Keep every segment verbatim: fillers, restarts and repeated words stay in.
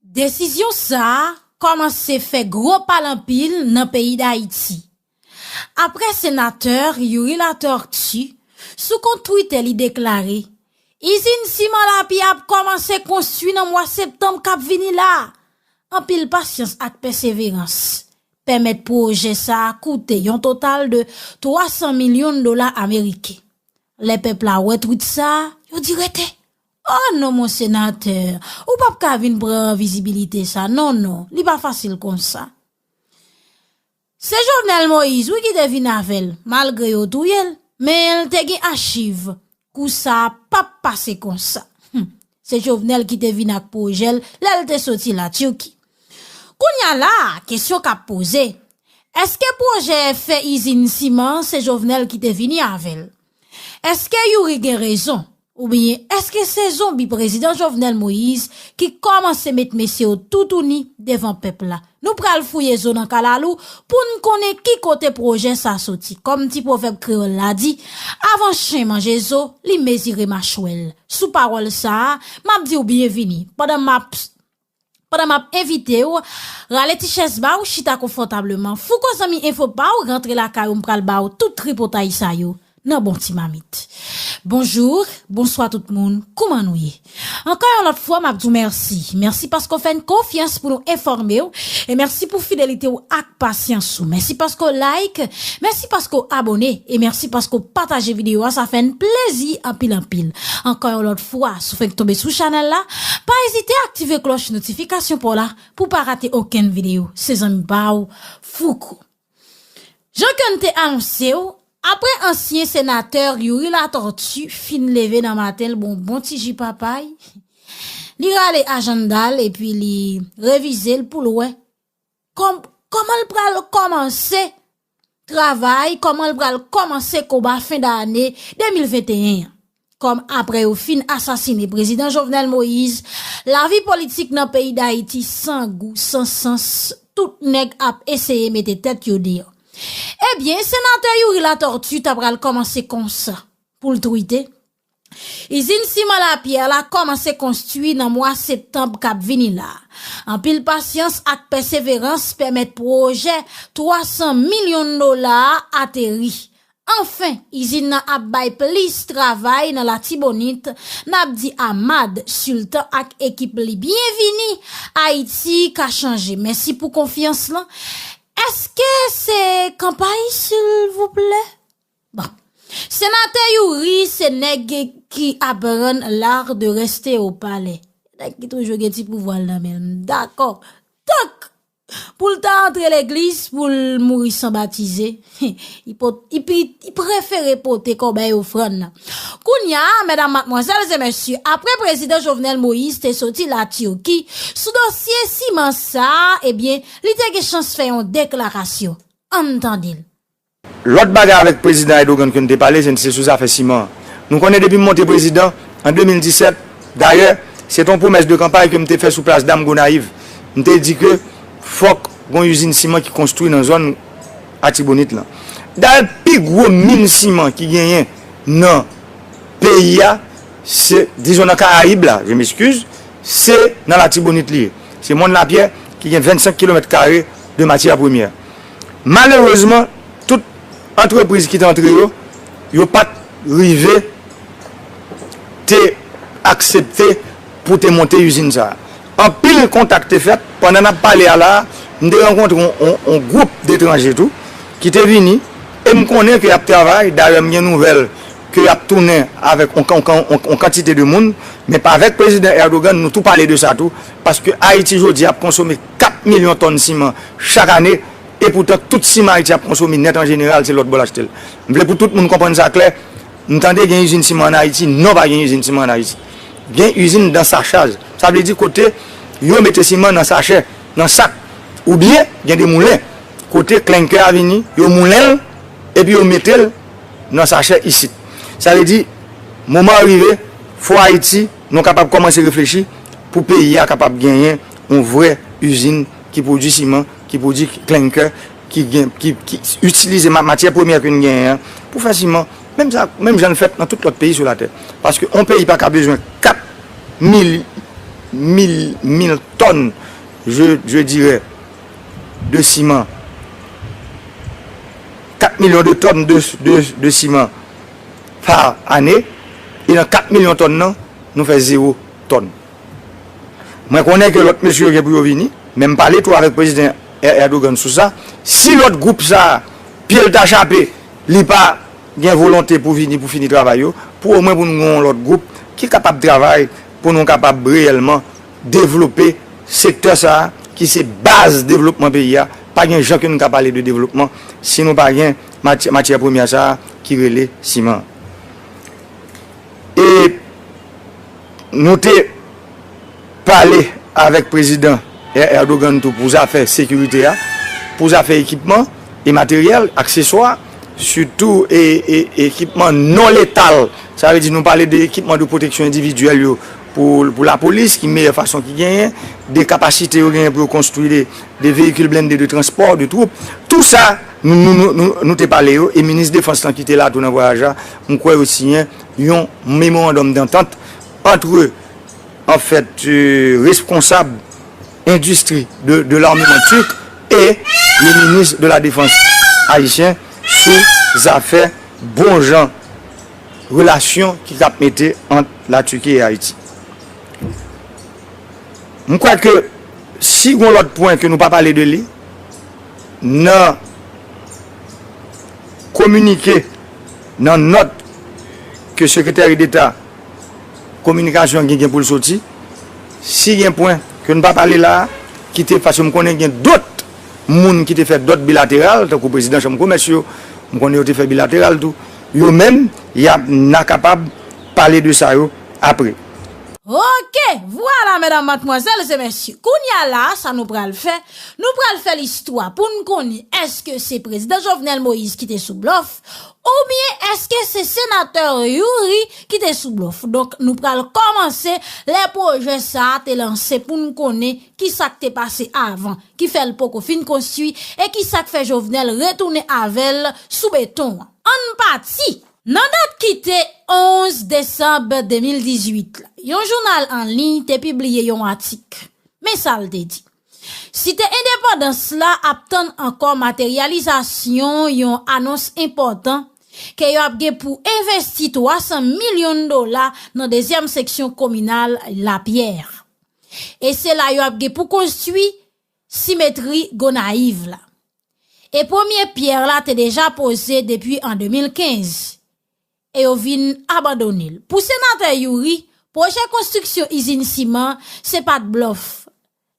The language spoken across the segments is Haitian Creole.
Desizyon sa a kòmanse fè gwo pale anpil nan peyi Dayiti. Apre senatè Youri Latortue, sou kont Twitter li deklare, izin siman Lapyè ap kòmanse konstwi nan mwa septanm k ap vini la. Anpil pasyans ak pèseverans pèmèt pwojè sa a koute yon total de twa san milyon dola ameriken. Lè pèp la wè twit sa a, yo di rete. Oh non, mon senatè, ou p ap ka vin pran vizibilite sa, non, non, li pa fasil konsa. Se Jovenel Moïse, wi, ki te vin avè l, malgre yo touye l, men l te gen achiv. Kou sa a p ap pase konsa. Hum. Se Jovenel ki te vin ak pwojè l lè l te soti Latiki. Kounye a la a, kesyon k ap poze, èske pwojè fè izin siman an se Jovenel ki te vini avè l? Èske Youri gen rezon? Oubyen èske se zonbi prezidan Jovenel Moïse ki kòmanse met mesye yo toutouni devan pèp la? Nou pral fouye zo nan kalalou pou n konnen ki kote pwojè sa soti. Kòm ti pwovèb kreyòl la di, avan chen manje zo, li mezire machwè l. Sou pawòl sa a, m ap di w byenvini pandan m ap pandan m ap envite w rale ti chèz ba w, chita konfòtableman. Fouco zanmi enfo pa w, rantre lakay ou, m pral ba w tout tripotay sa yo nan bon ti mamit. Bonjou, bonswa tout moun, kouman nou ye? Ankò yon lòt fwa, m ap di w mèsi. Mèsi paske w fè n konfyans pou nou enfòme w, e mèsi pou fidelite w ak pasyans ou. Mèsi paske w like, mèsi paske w abòne, e mèsi paske w pataje videyo a, sa fè n plezi anpil anpil. Ankò yon lòt fwa, si w fenk tonbe sou chanèl la, pa ezite aktive klòch notifikasyon pa w la pou w pa rate okenn videyo. Se zanmi pa w, Fouco. Jan ke n te anonse w, apre ansyen senatè Youri Latortue fin leve nan maten l, bon, bon ti ji papay, li rale ajanda l epi li revize l pou l wè kòm, kòman l pral kòmanse travay, kòman l pral kòmanse konba fen dane de mil venteyen an. Kòm apre yo fin asasine prezidan Jovenel Moïse, lavi politik nan peyi Dayiti san gou, san sans, tout nèg ap eseye mete tèt yo deyò. Ebyen, senatè Youri Latortue ta pral kòmanse konsa pou l twite. Izin siman Lapyè la kòmanse konstwi nan mwa septanm k ap vini la. Anpil pasyans ak pèseverans pèmèt pwojè twa san milyon dola a ateri. Anfen, izin nan ap bay plis travay nan Latibonit. N ap di a Mad Sultan ak ekip li byenvini. Ayiti ka chanje. Mèsi pou konfyans lan. Èske se kanpay, silvouplè? Bon. Senatè Youri se nèg ki ap rann l'art de rester au palais. Nèg ki toujou gen ti pouvwa l nan men l. M dakò. Tank pou l ta antre legliz pou l mouri san batize, li pot, li pi, li prefere pote kòbèy ofrann nan. Kounye a, medam, madmwazèl e mesye, apre prezidan Jovenel Moïse te soti Latiki sou dosye siman sa a, ebyen, li te gen chans fè yon deklarasyon. Ann tande l. Lòt bagay avèk prezidan Erdogan ke n te pale, se, se sou zafè siman an. Nou konnen depi m monte prezidan, an de mil disèt, dayè, se te yon pwomès de kanpay ke m te fè sou Plas Dam Gonayiv. M te di ke fòk gon izin siman ki konstwi nan zòn Atibonit lan. Dayè, pi gwo min siman ki genyen nan peyi a, se, dizon nan Karayib la, je m'excuse, se nan Latibonit li ye. Se Mòn Lapyè ki gen vennsenk kilomèt kare de matyè premyè. Malerezman, tout antrepriz ki te antre yo, yo pa t rive te aksepte pou te monte izin sa a. Anpil kontak te fèt, pandan n ap pale a la a, m te rankontre yon, yon, yon gwoup detranje tou, ki te vini, e m konnen ke y ap travay, dayè m gen nouvèl ke y ap tounen avèk yon, yon, yon, yon kantite de moun, men pa avèk prezidan Erdogan, nou tou pale de sa tou, paske Ayiti jodi a ap konsome kat milyon tòn siman chak ane, e poutan tout siman Ayiti ap konsome nèt an jeneral, se lòt bò l achte l. M vle pou tout moun konprann sa klè, m tande gen izin siman an Ayiti, non pa gen izin siman an Ayiti. Gen izin dansachaj, sa vle di kote yo mete siman nan sachè, nan sak, oubyen gen de moulen, kote klenkè a vini, yo moulen l, epi yo mete l nan sachè isit. Sa vle di, moman an rive, fò Ayiti, nou kapab kòmanse reflechi pou peyi a kapab genyen yon vrè izin ki pwodui siman, ki pwodui klenkè, ki gen, ki, ki itilize ma, matyè premyè ke n genyen an pou fè siman, menm sa, menm jan l fèt nan tout lòt peyi sou latè. Paske yon peyi pa ka bezwen kat mil, mil, mil tòn, je, je dirais, de siman. Kat milyon de tòn de, de, de siman pa ane. E nan kat milyon tòn nan, nou fè zewo tòn. Mwen konnen ke lòt mesye yo gen pou yo vini, men m pale tou avèk prezidan Er-, Erdogan sou sa. Si lòt gwoup sa a, pye l ta chape, li pa gen volonte pou vini, pou fini travay yo, pou omwen pou nou gen yon lòt gwoup ki kapab travay, pou nou kapab reyèlman devlope sektè sa a, ki se baz devlopman peyi a. Pa gen jan ke nou ka pale de devlopman si nou pa gen maty-, matyè premyè sa a ki rele siman. E nou te pale avèk prezidan Er-, Erdogan tou pou zafè sekirite a, pou zafè ekipman e materyèl, akseswa, sitou e, e, ekipman non letal. Sa vle di nou pale de ekipman de pwoteksyon endividyèl yo pou, pou lapolis, ki meyè fason ki genyen, de kapasite yo genyen pou yo konstwi de, de veyikil blende de transpò, de twoup. Tou sa, nou, nou, nou, nou, nou te pale yo, e minis defans lan ki te la tou nan vwayaj la, m kwè yo siyen yon memorandòm dantant antre, an fèt, euh, responsab endistri de, de l'armement turc e le minis de la defans ayisyen sou zafè bon jan relasyon ki k ap mete ant Latiki e Ayiti. M kwè ke si gon lòt pwen ke nou pa pale de li nan kominike, nan nòt ke Sekretè Deta kominikasyon an gen, gen pou l soti, si gen pwen ke nou pa pale la a, kite, paske m konnen gen dòt moun ki te fè dòt bilateral, tankou prezidan chanm komès yo, m konnen yo te fè bilateral tou. Yo menm, y ap, n a kapab pale de sa yo apre. Ok, vwala, medam, madmwazèl e mesye. Kounye a la, sa nou pral fè, nou pral fè listwa pou n konnen èske se prezidan Jovenel Moïse ki te sou blòf, oubyen èske se senatè Youri ki te sou blòf. Donk, nou pral kòmanse lè pwojè sa a te lanse pou n konnen ki sa k te pase avan, ki fè l poko fin konstwi, e ki sa k fè Jovenel retounen avè l sou beton an. Ann pati! Nan dat ki te onz desanm de mil dizuit la, yon jounal an liy te pibliye yon atik. Men sa l te di: Site Endepandans la ap tann ankò materyalizasyon yon anons enpòtan ke yo ap gen pou envesti twa san milyon dola nan dezyèm seksyon kominal Lapyè. E se la yo ap gen pou konstwi simetri Gonayiv la. E premye pyè la te deja poze depi an de mil kenz, e yo vin abandone l. Pou senatè Youri, pwojè konstriksyon izin siman se pa t blòf.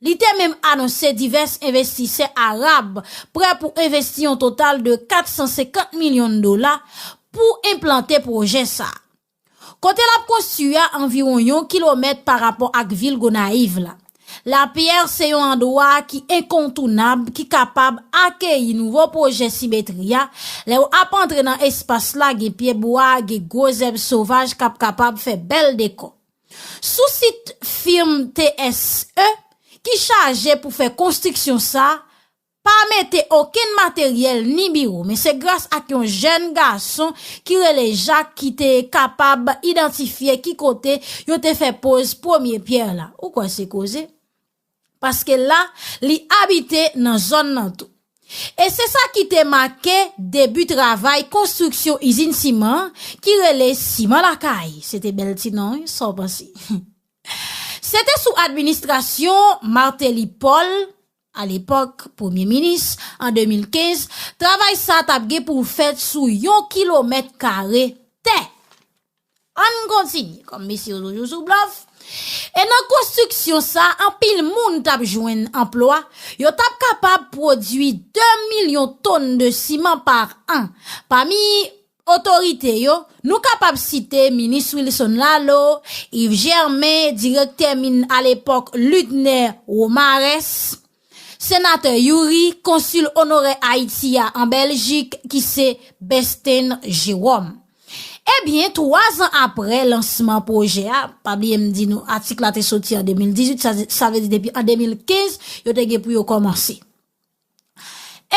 Li te menm anonse divès envestisè arab prè pou envesti yon total de kat san senkant milyon dola pou enplante pwojè sa a. Kote l ap konstwi a anviwon yon kilomèt parapò ak vil Gonayiv la. Lapyè se yon andwa ki enkontounab, ki kapab akeyi nouvo pwojè simetri a. Lè w ap antre nan espas la, gen pyebwa, gen gwo zèb sovaj k ap kapab fè bèl dekò. Sou sit fim T S E ki chaje pou fè konstriksyon sa a, pa mete okenn materyèl ni biwo, men se gras ak yon jèn gason ki rele Jak ki te kapab idantifye ki kote yo te fè poz premye pyè la. Ou kwè se koze? Paske la, li abite nan zòn nan tou. E se sa ki te make debi travay konstriksyon izin siman an, ki rele Siman Lakay. Se te bèl ti non, wi, sa w panse? Se te sou administrasyon Martelly Paul, alepòk premye minis, an de mil kenz, travay sa t ap gen pou l fèt sou yon kilomèt kare tè. Ann kontinye, kòm mesye yo toujou sou blòf. E nan konstriksyon sa, anpil moun t ap jwenn anplwa, yo t ap kapab pwodui de milyon tòn de siman pa an. Pami otorite yo, nou kapab site minis Wilson Laleau, Yves Germain, direktè min alepòk Ludner Romares, senatè Youri, konsil onorè Ayiti a an Bèljik, ki se Bestin Jérôme. Ebyen, twa zan apre lansman pwojè a, pa bliye m di nou, atik la te soti an de mil dizuit, sa, sa vle di depi an de mil kenz, yo te gen pou yo kòmanse.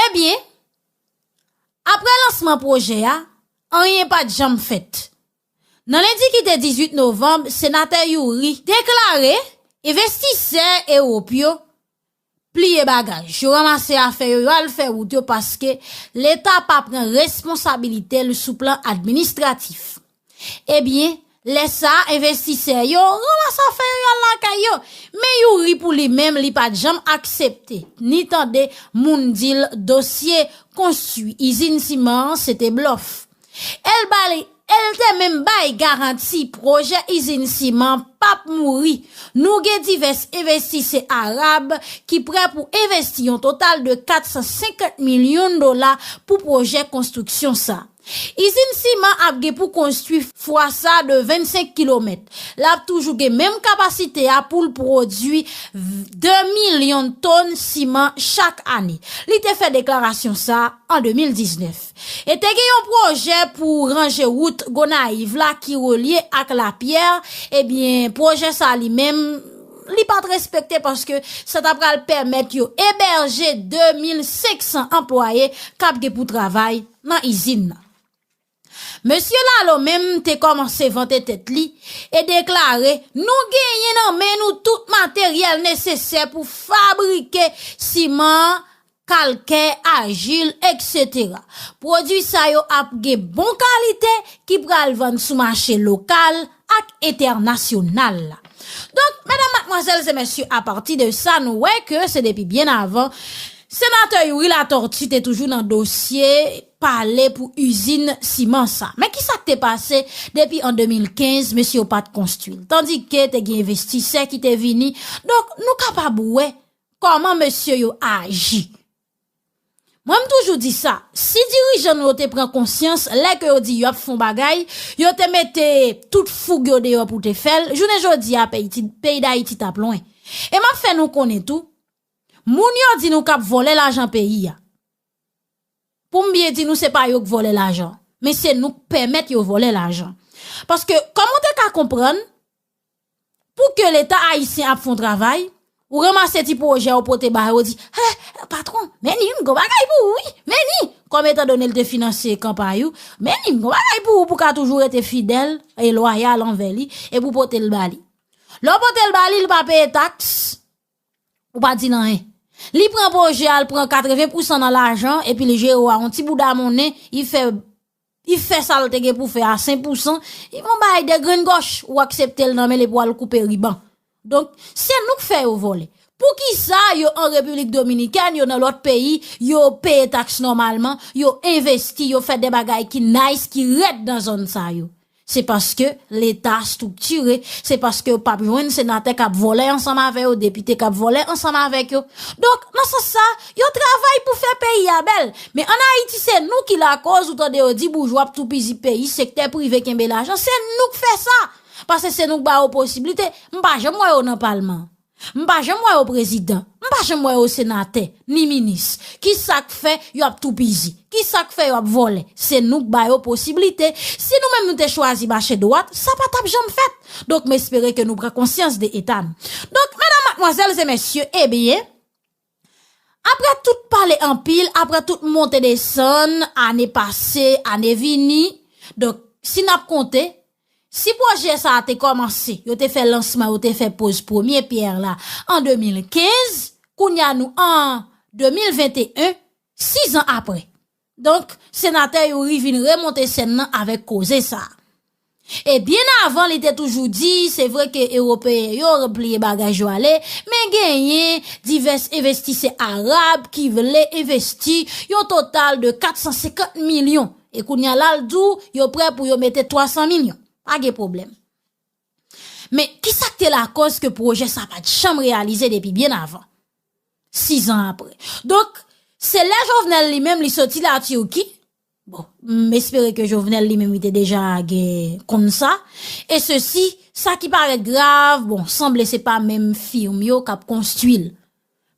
Ebyen, apre lansman pwojè a, anyen pa t janm fèt. Nan lendi ki te dizuit novanm, senatè Youri deklare Envestisè Ewòp yo pliye bagaj, yo ranmase afè yo, yo al fè wout yo paske Leta pa pran responsabilite l sou plan administratif. Ebyen, lè sa a, envestisè yo ranmase afè yo, y al lakay yo. Men Youri pou li menm, li pa t janm aksepte, ni tande moun di l dosye konstwi izin siman an se te blòf. El bali, el te menm bay garanti pwojè izin siman p ap mouri. Nou gen divès envestisè arab ki prè pou envesti yon total de kat san senkant milyon dola pou pwojè konstriksyon sa. Izin siman ap gen pou konstwi fwa sa de vennsenk kilomèt. L ap toujou gen menm kapasite a pou l pwodui de milyon tonn siman chak ane. Li te fè deklarasyon sa a an de mil diznèf. E te gen yon pwojè pou ranje wout Gonayiv la ki relye ak Lapyè. Ebyen, pwojè sa li menm, li pa t respekte paske sa ta pral pèmèt yo ebèje de mil senk san anplwaye k ap gen pou travay nan izin nan. Mesye Lalo menm te kòmanse vante tèt li e deklare, nou genyen nan men nou tout materyèl nesesè pou fabrike siman an, kalkè, ajil, etsetera. Pwodui sa yo ap gen bon kalite ki pral vann sou mache lokal ak entènasyonal la. Donk, medam, madmwazèl e mesye, apati de sa, nou wè ke se depi byen avan, Senatè Youri Latortue te toujou nan dosye pale pou izin siman sa. Men kisa k te pase depi an de mil kenz, mesye yo pa t konstwi l. Tandike te gen envestisè ki te vini. Donk, nou kapab wè kòman mesye yo aji. Mwen, m toujou di sa, si dirijan nou yo te pran konsyans, lè ke yo di y ap fè yon bagay, yo te mete tout foug yo deyò pou te fè l, jounen jodi a, peyi ti, peyi Dayiti t ap lwen. E m ap fè nou konnen tou, moun yo di nou k ap vòlè lajan peyi a. Pou m byen di nou, se pa yo k vòlè lajan, men se nou k pèmèt yo vòlè lajan. Paske, kòman w te ka konprann, pou ke Leta ayisyen ap fè yon travay, ou ranmase ti pwojè ou pote ba yo, ou di, hè, patwon, men ni m gon bagay pou ou, wi, men ni. Kòm etandone l te finanse kanpay ou, men ni m gon bagay pou ou, pou w ka toujou rete fidèl e lwayal anvè li, e pou w pote l ba li. Lè w pote l ba li, li pa peye taks, ou pa di l anyen. Li pran pwojè a, l pran katreven pousan nan lajan, epi l jere w a yon ti bouda monnen, li fè, li fè sa l te gen pou fè a senk pousan, li fè yon bagay de grenn gòch, ou aksepte l nan men l epi w al koupe riban. Donk, se nou k fè yo vòlè. Poukisa yo an Repiblik Dominikèn, yo nan lòt peyi, yo peye taks nòmalman, yo envesti, yo fè de bagay ki nice, ki rèd nan zòn sa yo? Se paske Leta estriktire, se paske yo p ap jwenn senatè k ap vòlè ansanm avè yo, depite k ap vòlè ansanm avèk yo. Donk, nan sans sa, yo travay pou fè peyi a bèl. Men ann Ayiti, se nou ki lakoz, ou tande yo di boujwa ap toupizi peyi, sektè prive kenbe lajan, se nou k fè sa. Paske se nou k ba yo posiblite. M pa janm wè yo nan palman. M pa janm wè yo prezidan. M pa janm wè yo senatè, ni minis. Kisa k fè yo ap toupizi? Kisa k fè yo ap vòlè? Se nou k ba yo posiblite. Si nou menm nou te chwazi mache dwat, sa pa t ap janm fèt. Donk, m espere ke nou pran konsyans de eta nou. Donk, medam, madmwazèl e mesye, ebyen, apre tout pale anpil, apre tout monte desann, ane pase, ane vini, donk, si n ap konte, si pwojè sa a te kòmanse, yo te fè lansman, yo te fè poz premye pyè la an de mil kenz, kounye a nou an de mil venteyen, sis an apre. Donk, senatè Youri vin remonte sèn nan avèk koze sa a. E byen avan, li te toujou di, se vre ke Ewopeyen yo repliye bagaj yo ale, men genyen divès envestisè arab ki vle envesti yon total de kat san senkant milyon. E kounye a la, l di w, yo prè pou yo mete twa san milyon. Pa gen pwoblèm. Men, kisa k te lakòz ke pwojè sa pa t janm reyalize depi byen avan? Sis an apre. Donk, se lè Jovenel li menm, li soti Latiki. Bon, m espere ke Jovenel li menm, li te deja gen konn sa. E sesi, sa ki parèt grav, bon, sanble se pa menm fim yo k ap konstwi l.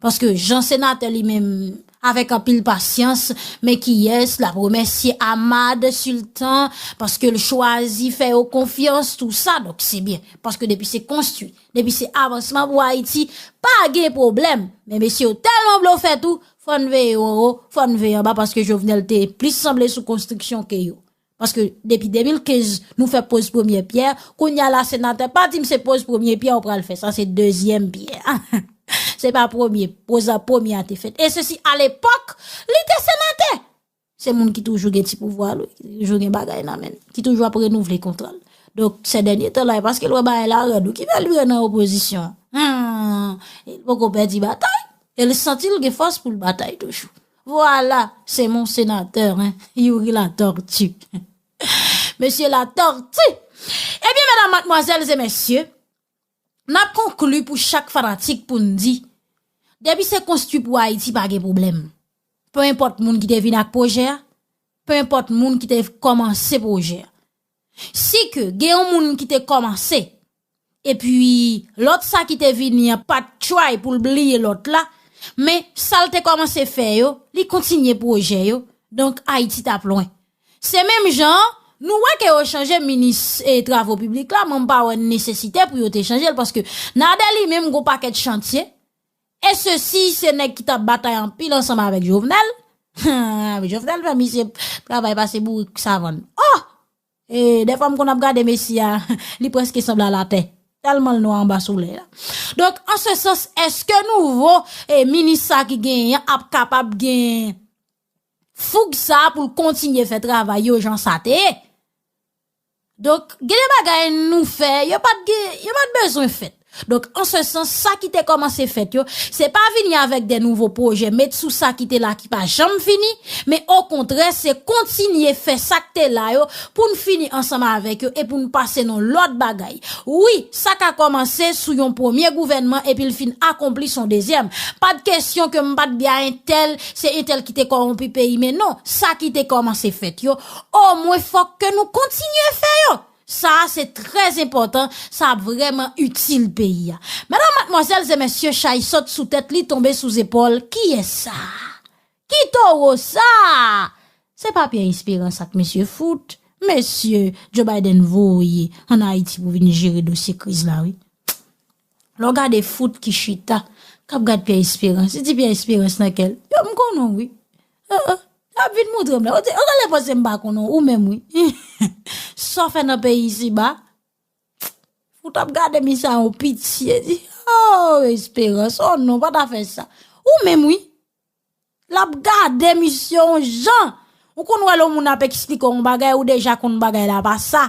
Paske jan senatè li menm, avèk anpil pasyans, men kiyès l ap remèsye Ahmad Sultan, paske l chwazi fè yo konfyans, tou sa, donk se byen. Paske depi se konstwi, depi se avansman pou Ayiti, pa gen pwoblèm. Men mesye yo tèlman blofè tou, fò n veye yo anwo, fò n veye anba, paske Jovenel te plis sanble sou konstriksyon ke yo. Paske depi de mil kenz, nou fè poz premye pyè. Kounye a la, senatè, pa di m se poz premye pyè ou pral fè. Sa se dezyèm pyè. Se pa premye. Poz a premye a te fèt. E sesi alepòk, li te senatè. Se moun ki toujou gen ti pouvwa l, wi, ki toujou gen bagay nan men l, ki toujou ap renouvle kontra l. Donk, sè dènye tan la, e paske l wè bagay la rèd, wi, ki fè l vire nan opozisyon. Hmm, e l poko pèdi batay. E l santi l gen fòs pou l batay toujou. Vwala, se mon senatè, hein, Youri Latortue. Mesye Latortue. Ebyen, medam, madmwazèl e mesye, n ap konkli pou chak fanatik pou n di, depi se konstwi pou Ayiti, pa gen pwoblèm. Pe enpòt moun ki te vin ak pwojè a, pe enpòt moun ki te kòmanse pwojè a. Si ke gen yon moun ki te kòmanse, epi lòt sa ki te vini an pa t try pou l bliye lòt la, men sa l te kòmanse fè yo, li kontinye pwojè yo, donk Ayiti t ap lwen. Se menm jan, nou wè ke yo chanje minis e travo piblik la, mwen m pa wè nesesite pou yo te chanje l, paske Nader li menm gon pakèt chantye, e sesi se nèg ki t ap batay anpil ansanm avèk Jovenel. Jovenel fè misye travay pase bourik savann. Oh! E dèfwa m konn ap gade mesye a, li prèske sanble a latè. Tèlman l nwa anba solèy la. Donk, an se sans, èske nouvo e minis sa ki genyen an ap kapab gen foug sa pou l kontinye fè travay yo jan sa te ye? Donk, gen de bagay nou fè, yo pa t gen, yo pa t bezwen fèt. Donk, an se sans, sa ki te kòmanse fèt yo, se pa vini avèk de nouvo pwojè, met sou sa ki te la ki pa janm fini, men okontrè, se kontinye fè sa k te la yo pou n fini ansanm avèk yo e pou n pase nan lòt bagay. Wi, sa ka kòmanse sou yon premye gouvènman epi l fin akonpli s on dezyèm. Pa t kesyon ke m pa t byen entèl, se entèl ki te kòwonpi peyi, men non, sa ki te kòmanse fèt yo, omwen fòk ke nou kontinye fè yo. Sa a se trè enpòtan, sa ap vrèman itil peyi a. Medam, madmwazèl e mesye, chay sot sou tèt li, tonbe sou zepòl. Kiyès sa? Ki towo sa? Se pa Pierre Espérance ak mesye Foot, mesye Joe Biden voye ann Ayiti pou vin jere dosye kriz la, wi. Lè w gade Foot ki chita, k ap gad Pierre Espérance, li di Pierre Espérance nan kè l, yo, m konnen w, wi. An, an, y ap vin montre m la. Ou di, ou genlè panse m pa konnen w, ou menm, wi. Sa w fè nan peyi isiba, Foot ap gade misye a yon pitye, di, oh, Espérance, oh non, pa ta fè sa. Ou menm, wi. L ap gade misye yon jan. Ou konn wè lè yon moun ap eksplike w yon bagay, ou deja konn bagay la pa sa.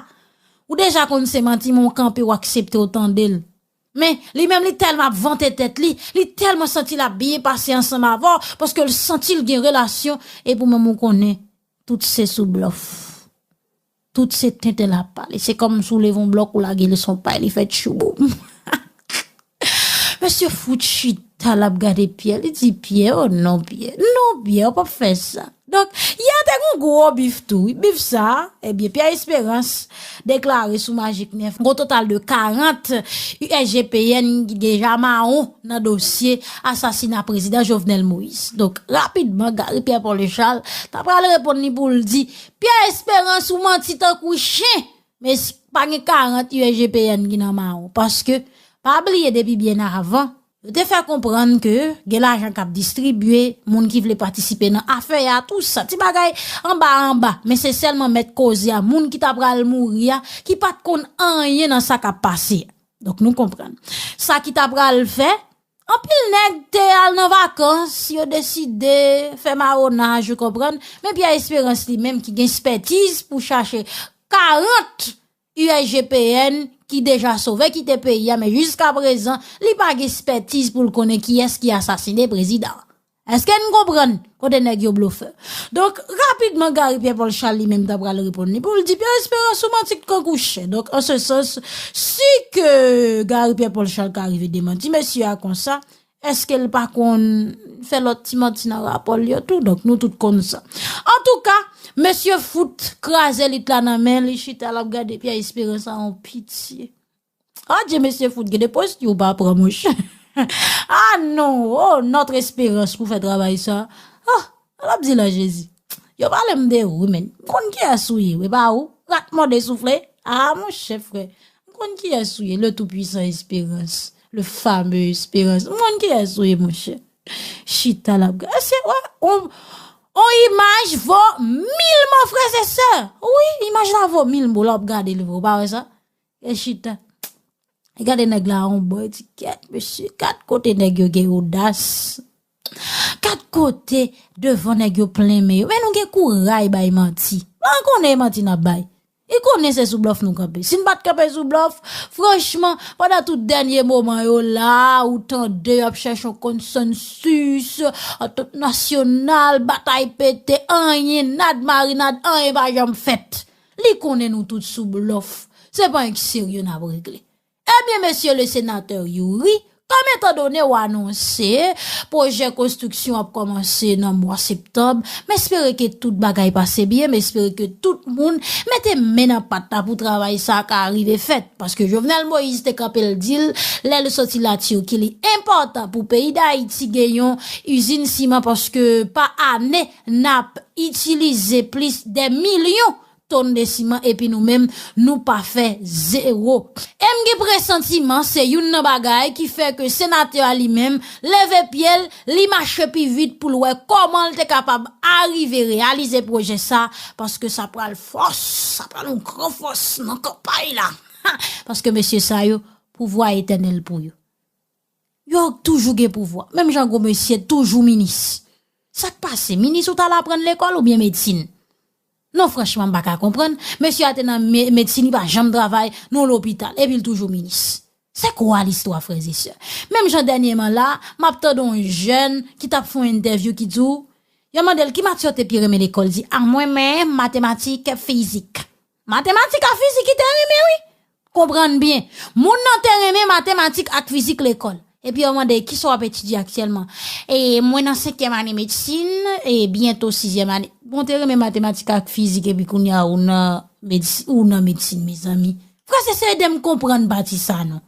Ou deja konn se manti, men w kanpe, w aksepte, w tande l. Men, li menm, li tèlman ap vante tèt li, li tèlman santi l ap byen pase ansanm avè w, paske l santi l gen relasyon, epi w menm ou konnen, tout se sou blòf. Tout se tenten l ap pale. Se kòmsi w leve yon blòk, ou lage l sou pay, li fè tchouboum. Mesye Foot chita, l ap gade Pierre, li di, Pierre, oh non, Pierre, non, Pierre, ou p ap fè sa. Donk, yè te gen yon gwo bif tou, wi. Bif sa a, ebyen, Pierre Espérance deklare sou Magic nèf, gon total de karant U S G P N ki deja mawon nan dosye asasina prezidan Jovenel Moïse. Donk, rapidman, Gary Pierre Paul Charles ta pral reponn li pou l di, Pierre Espérance, ou manti tankou chen. Men s-, pa gen karant U S G P N ki nan mawon. Paske, pa bliye depi byen avan, yo te fè konprann ke gen lajan k ap distribye, moun ki vle patisipe nan afè a, tou sa. Ti bagay anba anba. Men se sèlman mèt koze a, moun ki ta pral mouri a, ki pa t konn anyen nan sa k ap pase a. Donk, nou konprann. Sa ki ta pral fè, anpil nèg te al nan vakans, yo deside fè mawonaj, ou konprann. Men Pierre Espérance li menm ki gen ekspètiz pou chache karant U S G P N ki deja sove kite peyi a, men jiskaprezan, li pa gen ekspètiz pou l konnen kiyès ki asasine prezidan an. Èske n konprann kote nèg yo blofè? Donk, rapidman, Gary Pierre Paul Charles li menm ta pral reponn li pou l di, Pierre Espérance, ou manti k tankou chen. Donk, an se sans, si ke Gary Pierre Paul Charles ka rive demanti mesye a konsa, èske l pa konn fè lòt ti manti nan rapò l yo tou? Donk, nou tout konn sa. Antouka, mesye Foot kraze lit la nan men li, chita l ap gade Pierre Espérance a yon pitye. Adje, mesye Foot, gen de poz ki ou pa pran, monchè. Ah non, oh, Notre Espérance pou fè travay sa. Oh, l ap di la, Jezi. Yo pale m de ou, men. M konn kiyès ou ye, wi, pa ou. Rat mòde soufle. Ah, monchè, frè. M konn kiyès ou ye, le tout puissant Espérance. Le fameux Espérance. M konn kiyès ou ye, monchè. Chita l ap gade. Se, wè, on, On imaj vo mil mo, frè e sè. Wi, imaj la vo mil mo, lè w ap gade l vre, ou pa wè sa? E chita. E gade nèg la on bò, e di, kèt, mesye, gad kote nèg yo gen odas. Gad kote devan nèg yo plen men yo. Men nou gen kouray bay manti. An konnen e manti n ap bay. Li konnen se sou blòf nou kanpe. Si n pa t kanpe sou blòf, franchman, pandan tout dènye moman yo la, ou tande y ap chèche yon konsansis, antant nasyonal, batay pete, anyen, nad marinad, anyen pa janm fèt. Li konnen nou tout sou blòf. Se pa yon serye n ap regle. Ebyen, mesye le senatè Youri, kòm etan done w anonse pwojè konstriksyon ap kòmanse nan mwa septanm, m espere ke tout bagay pase byen, m espere ke tout moun mete men nan pat la pou travay sa a ka rive fèt. Paske Jovenel Moïse te kanpe l di l, lè l soti Latiki, li enpòtan pou peyi Dayiti gen yon izin siman, paske pa ane n ap itilize plis de milyon tonn de siman, epi nou menm, nou pa fè zewo. E m gen presantiman se youn nan bagay ki fè ke senatè a li menm leve pye l, li mache pi vit pou l wè kòman l te kapab arive reyalize pwojè sa, paske sa pral fòs, sa pral yon gran fòs nan kanpay la. Paske mesye sa yo, pouvwa etènèl pou yo. Yo toujou gen pouvwa. Menm jan gwo mesye toujou minis. Sa k pase? Minis ou t al aprann lekòl oubyen medsin? Non, franchman, m pa ka konprann. Mesye a te nan me- medsin, li pa janm travay nan lopital. Epi l toujou minis. Se kwa listwa, frè e sè? Menm jan dènyèman la, m ap tande yon jèn ki t ap fè yon entèvyou ki di w, yo mande l ki matyè w te pi renmen lekòl, di, a mwen menm, matematik, fizik. Matematik ak fizik li te renmen, wi. Konprann byen. Moun nan te renmen matematik ak fizik lekòl. Epi yo mande, kisa w ap etidye aktyèlman? E mwen nan senkyèm ane medsin, e byento sizyèm ane. Bon, te renmen matematik ak fizik, epi kounye a ou nan medsi- ou nan medsin, mezanmi. Frè e sè, ede m konprann pati sa, non.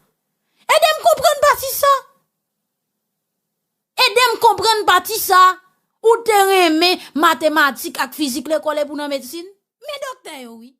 Ede m konprann pati sa. Ede m konprann pati sa. Ou te renmen matematik ak fizik lekòl epi w nan medsin? Men doktè yo, wi.